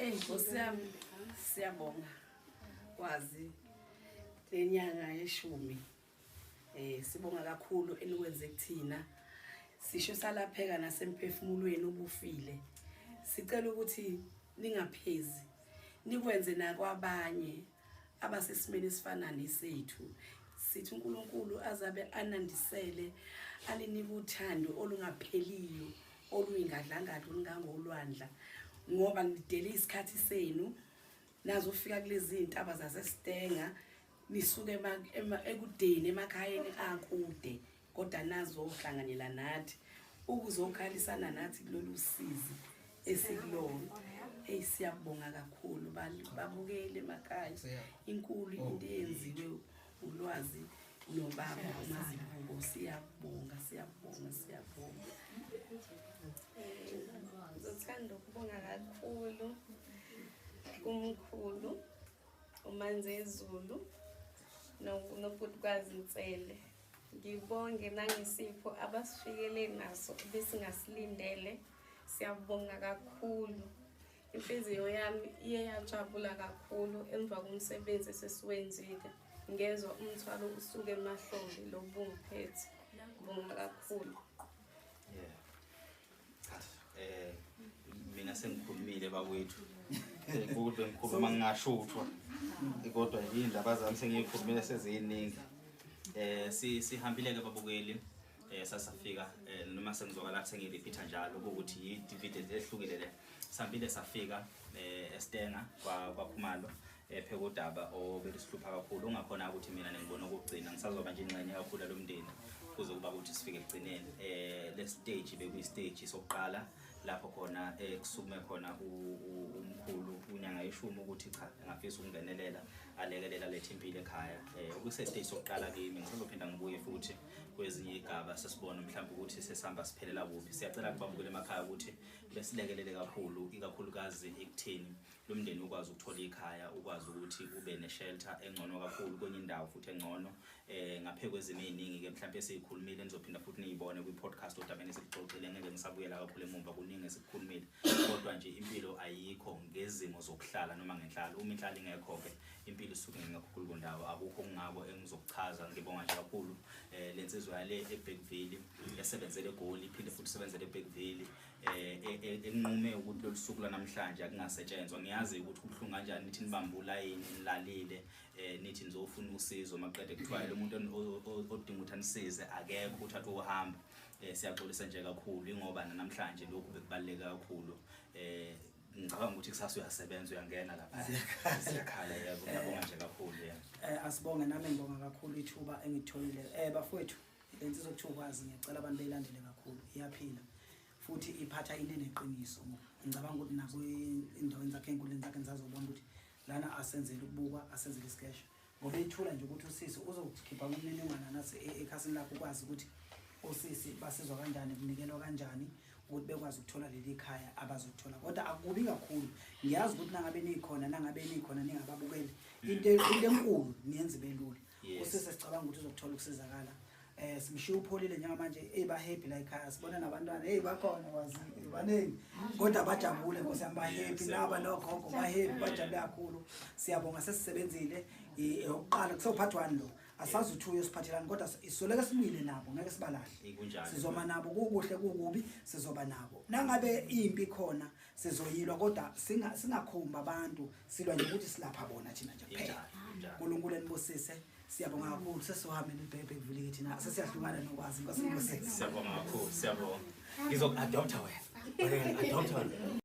Eyi Nkosi yami, siyabonga kwazi lenyanga yeshumi. Sibonga kakhulu enikwenze kuthina. Sisho salapheka nasemphefumulweni ubufile. Sicela ukuthi ningaphezi, nikwenze nakwabanye abasesimeni esifana nesethu. Sithi uNkulunkulu azabe anandisele, alinike uthando olungapheliyo, oluyingadlangadla, olungangolwandla, ngoba nidele isikhathi senu nazofika kulezi iy'ntaba zaseStenga, nisuke ekudeni emakhayeni akude, kodwa nazohlanganyela nathi ukuzokhalisana nathi kulolu sizi esikulona. Eyi, siyabonga kakhulu. Babukele emakhaya, inkulu into eyenziwe uLwazi nobaba uMazibuko. Siyabonga, siyabonga, siyabonga. Ngizothanda ukubonga kakhulu kumkhulu uManzezulu noBhutikwazi Nsele. Ngibonge nangesipho abasifikele naso besingasilindele. Siyabonga kakhulu. Inhliziyo yami iye yajabula kakhulu emva komsebenzi esesiwenzile. Ngezwa umthwalo usuke emahlombe lo bungiphethe. Ngibonga kakhulu. Yeah. Cha, mina sengikhulumile bakwethu. Ukuthi bengikhuluma ngingashuthwa. Kodwa indaba zami sengiyikhulumile seziyiningi. Sihambile ke babukeli. Sasafika noma sengizwakala sengirepeat njalo ukuthi i-DVD ehlukile le. Sihambile safika eStenga kwaKhumalo, epheka udaba obelusihlupha kakhulu, ungakhona ukuthi mina ningibona okugcina ngisazoba nje ingxenye kakhulu yalomndeni kuze kuba ukuthi sifike ekugcineni. Le stage bekuyi stage sokuqala lapho khona kusukume khona umkhulu unyanga yeshumi ukuthi cha, engafisa ukungenelela alekelela lethe impilo ekhaya. Okuse stage sokuqala kimi, ngisazophinda ngibuye futhi kwezinye igaba sesibona mhlawumbe ukuthi sesihamba siphelela kuphi. Siyacela kubabukela emakhaya ukuthi besilekelele kakhulu, ikakhulukazi ekutheni lo mndeni ukwazi ukuthola ikhaya, ukwazi ukuthi ube ne-shelter engcono kakhulu kwenye indawo futhi engcono. Ngaphe kwezimo ey'ningi ke mhlawumbe esiyikhulumile, nizophinda futhi niyibone kwi-podcast odabeni esikuxoxile. Ngeke ngisabuyela kakhulu emumva, kuningi esikukhulumile, kodwa nje impilo ayikho ngezimo zokuhlala noma ngenhlalo. Uma inhlalo ingekho-ke, impilo isuke ingekho kulo ndawo. Akukho okungako engizokuchaza. Ngibonga nje kakhulu le nsizwa yale eBergville esebenzele eGoli, iphinde futhi isebenzele eBergville, enqume ukuthi lolu suku lwanamhlanje akungasetshenzwa. Ngiyazi ukuthi kubuhlungu kanjani, nithi nibambe ulayini nilalile, nithi nizofuna usizo, maqede kuthiwa lo muntu odinga ukuthi anisize akekho, uthatha uhambo. Siyaxolisa nje kakhulu, ingoba namhlanje lokhu bekubaluleke kakhulu. Ngicabanga ukuthi kusasa uyasebenza, uyangena lapha, siyakhala. Yebo, ngiyabonga nje kakhulu, yebo. Asibonge, nami ngibonga kakhulu ithuba engitholile. Bafowethu, lensizwa okuthiwa ukwazi, ngiyacela abantu beyilandele kakhulu. Iyaphila futhi iphatha into eneqiniso. Ngicabanga ukuthi nako endaweni zakhe, ey'nkundleni zakhe, nisazobona ukuthi lana asenzele ukubukwa, asenzele isikeshe, ngoba ithula nje ukuthi usisi uzokhipha umniningwane nase ekhasini lakho, ukwazi ukuthi osisi basizwa kanjani, kunikelwa kanjani ukuthi bekwazi ukuthola leli khaya abazothola. Kodwa akubi kakhulu, ngiyazi ukuthi nangabe nikhona ningababukeli, into enkulu niyenza ibe lula. Usisi sicabanga ukuthi uzokuthola ukusizakala. Simshiya upholile njengamanje. Hey, ba happy la ekhaya, sibona nabantwana. Hey, bakhona wazi baningi, kodwa bajabule, nkosi yami, ba happy naba nogogo, ba happy, bajabule kakhulu. Siyabonga, sesisebenzile. Eyokuqala kusewuphathi 1 lo, asazi ukuthi uyosiphathelani, kodwa isoleke silwile nabo, ngeke sibalahle. Kunjalo. Sizoma nabo, kukuhle kukubi sizoba nabo. Nangabe impi khona sizoyilwa, kodwa singakhombi abantu, silwa nje ukuthi silapha bona thina nje kuphela. Kunjalo. uNkulunkulu enibusise, siyabonga kakhulu. Sesizohamba nibhebhe kuvuleke, thina sesiyahlukana nokwazi. Inkosi inibusise. Siyabonga kakhulu, siyabonga. Ngizoku-adopta wena, adopta wena.